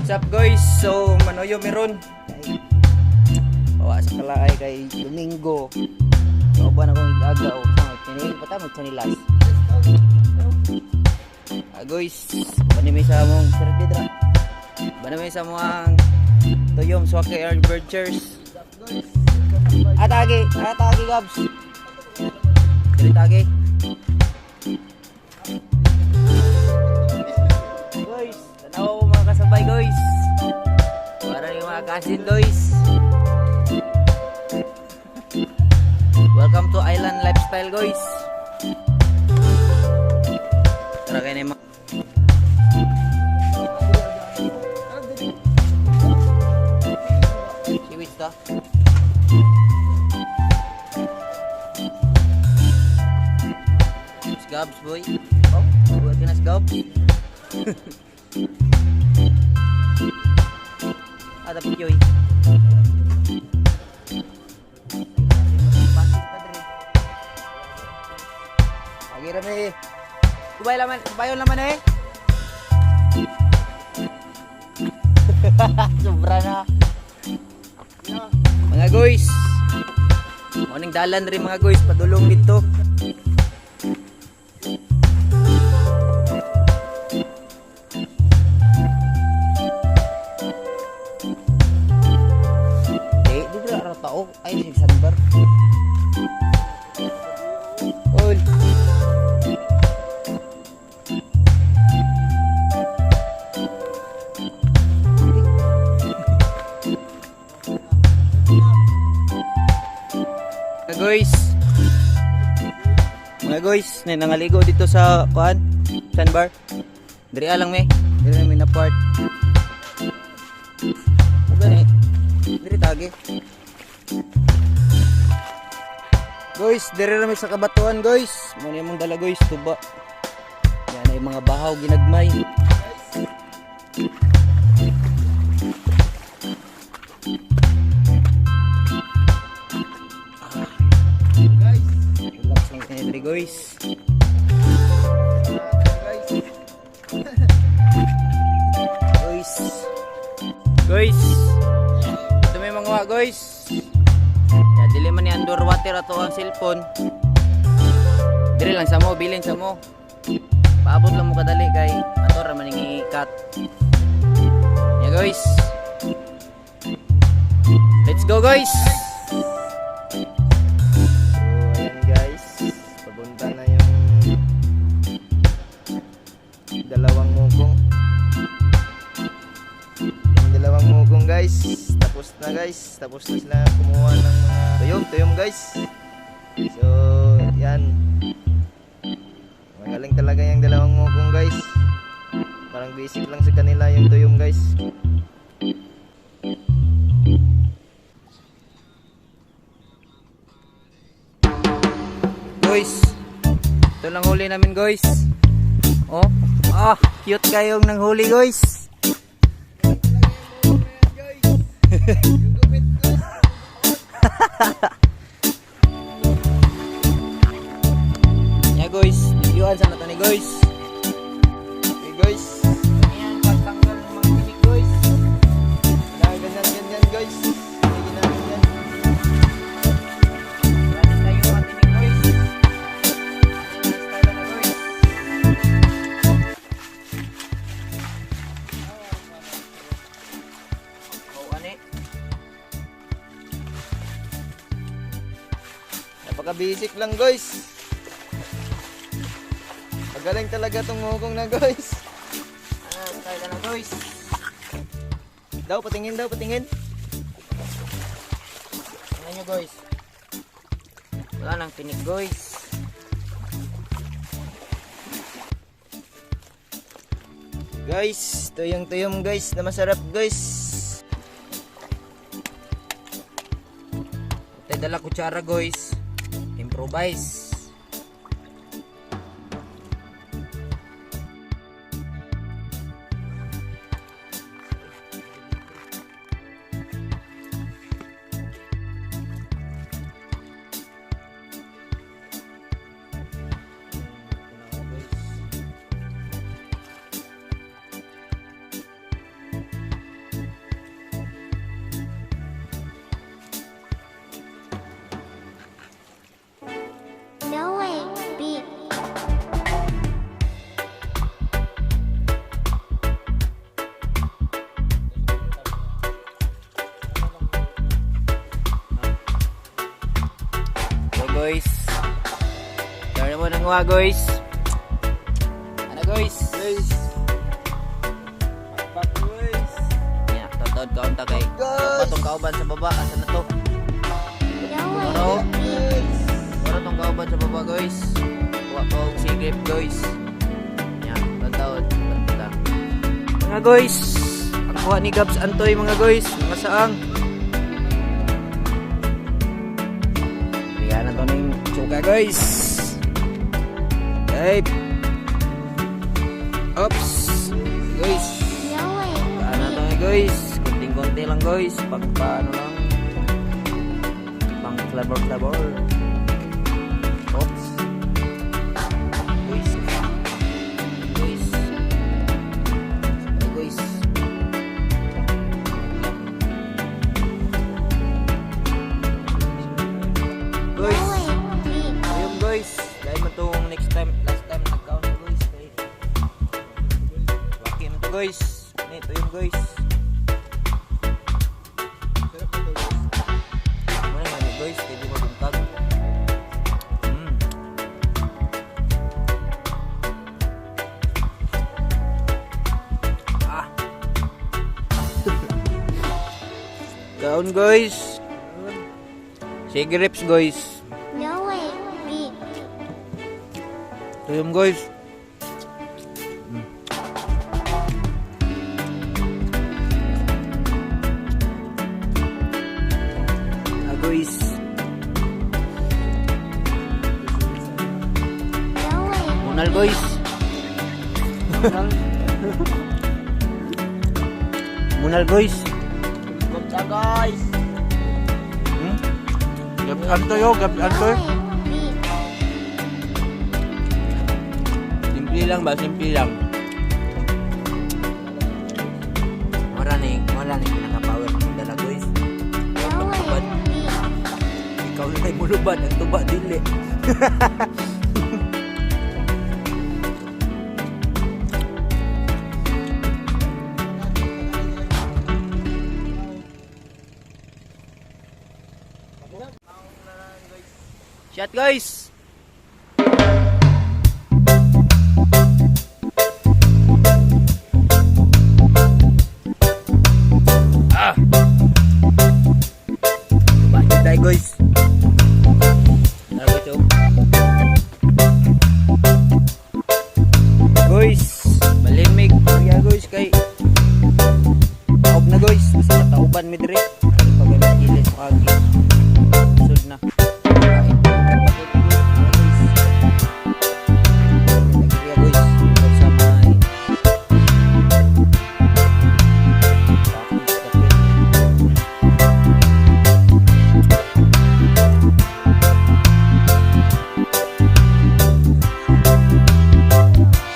What's up, guys? So manoyo meron. Bawa sa kalaay kay Domingo. Kauban akong igaga o sa magtinil pa ta magtsanilas. Ah, guys, bani may sa among sir didra. Bani may sa among Tuyom Swaki Adventures. Atagi, atagi Gabs. Dili tagi. Guys, tanaw ko mga kasabay, guys. Para yung mga cousin, guys. Welcome to Island Lifestyle, guys. Tara kayo na yung mga Seaweeds to. Gabs, boy. Oh, buhat ka na sa Gabs. Ah, dapat yoy. Agi rami. Kubay laman, kubayon laman eh. Sobra na. Mga guys. Morning dalan rin mga guys, padulong dito. Eh, di ba ara tao? Ay, di sandbar. Ol. Mga guys. Mga guys, na nangaligo dito sa kuan, sandbar. Diri lang me. Diri mi na part. Gani. Diri tagi. Guys, diri ra mi sa kabatuan, guys. Mo ni among dala, guys, tuba. Yan ay mga bahaw ginagmay. Guys, Relax lang kini diri, guys. guys. Guys. Guys. Ito may mga wa, guys. Ya dili man ni underwater ato ang cellphone. Diri lang sa mo, bilin sa mo. Paabot lang mo kadali kay ato ra man ning i-cut. Ya guys. Let's go, guys. So, ayan guys, papunta na yung dalawang mukong. Yung dalawang mukong, guys, tapos na guys, tapos na sila kumuha ng mga tuyom, tuyom guys. So, yan. Magaling talaga yung dalawang mukong, guys. Parang basic lang sa kanila yung tuyom, guys. Guys. Ito lang huli namin, guys. Oh. Ah, cute kayong nanghuli, guys. Yeah guys, videoan sa nato ni guys. Okay guys, Ayan, pagtanggal ng mga tinik, guys. ganyan ganyan guys. Hindi namin yan. Wala tayo mga tinik, guys. Style na, guys. Oh, ani. Napaka-basic lang guys. Magaling talaga tong hukong na, guys. Ah, style na, guys. Daw, patingin daw, patingin. Tingnan nyo, guys. Wala nang tinik, guys. Guys, tuyong tuyong guys, na masarap guys. Tay dala kutsara, guys. Improvise. Nanguha, guys. Ano, guys? Guys. Pakpak, guys. Ya, taon ka unta kay. Guys. Patong kauban sa baba, asa na to? Oro. Guys. Oro tong kauban sa baba, guys. Kuha ko og sigrip, guys. Ya, taon banta. Mga guys, ang kuha ni Gabs Antoy, mga guys, mga saang. Bigyan na to ning tsuka, guys. Hey. Oops. Guys. Paano to eh, guys? Kunting-kunti lang, guys. Pag paano lang. Pang flavor flavor. Oops. Guys. Guys. Ay, guys. Guys. Ayun, guys. Dahil man tong next time, last time nagkaon na, guys. Kay Waki man to, guys. Ito yun, guys. Sarap na to, guys. Muna nga ni, guys, kay di mabuntag. Ah. Kaon, guys. Cigarettes, guys. Ito yung, guys. Ah, guys. Munal, guys. Munal, guys. Gumta, guys. Gab antoy oh, gab antoy. Simple lang ba? Simple lang. Wala ni pinaka-power ng dala, guys. Tubad. Ikaw na ay mulubad, ang tuba dili. Shot, guys! Ah! Tuba tayo, guys. Tara, guys, oh. Guys, malimig. Kaya, guys, kay taob na, guys. Basta katauban mi dire. Kay pag gilis mo agi. Sud na. Kain. Pagod, guys. Nagriya, guys. Sa may kapit, kapit.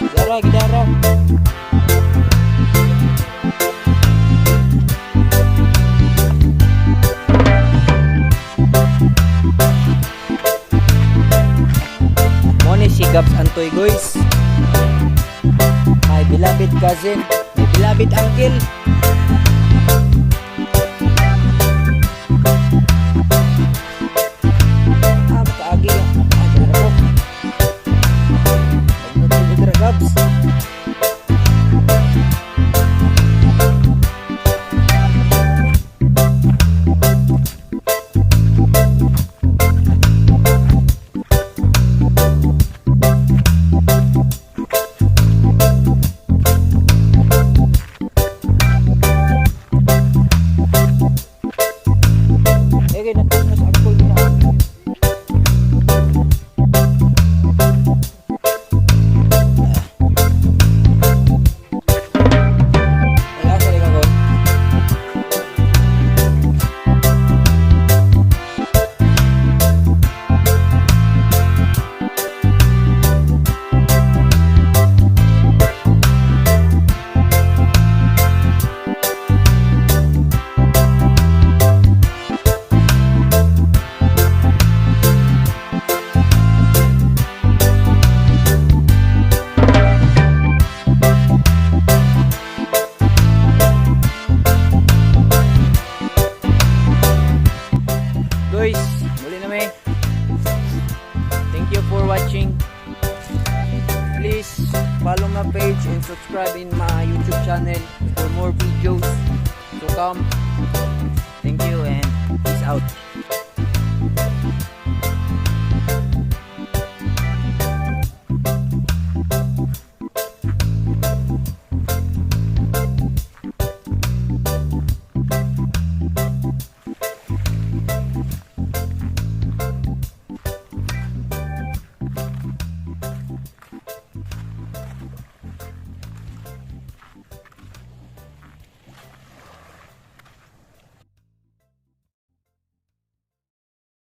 Gidara, gidara. Mo ni si Gabs Antoy, guys. My beloved cousin, my beloved uncle. Ah, makaagi ka. Makaagi na ko. Pagdating ko, Gabs. YouTube channel for more videos to come. Thank you and peace out.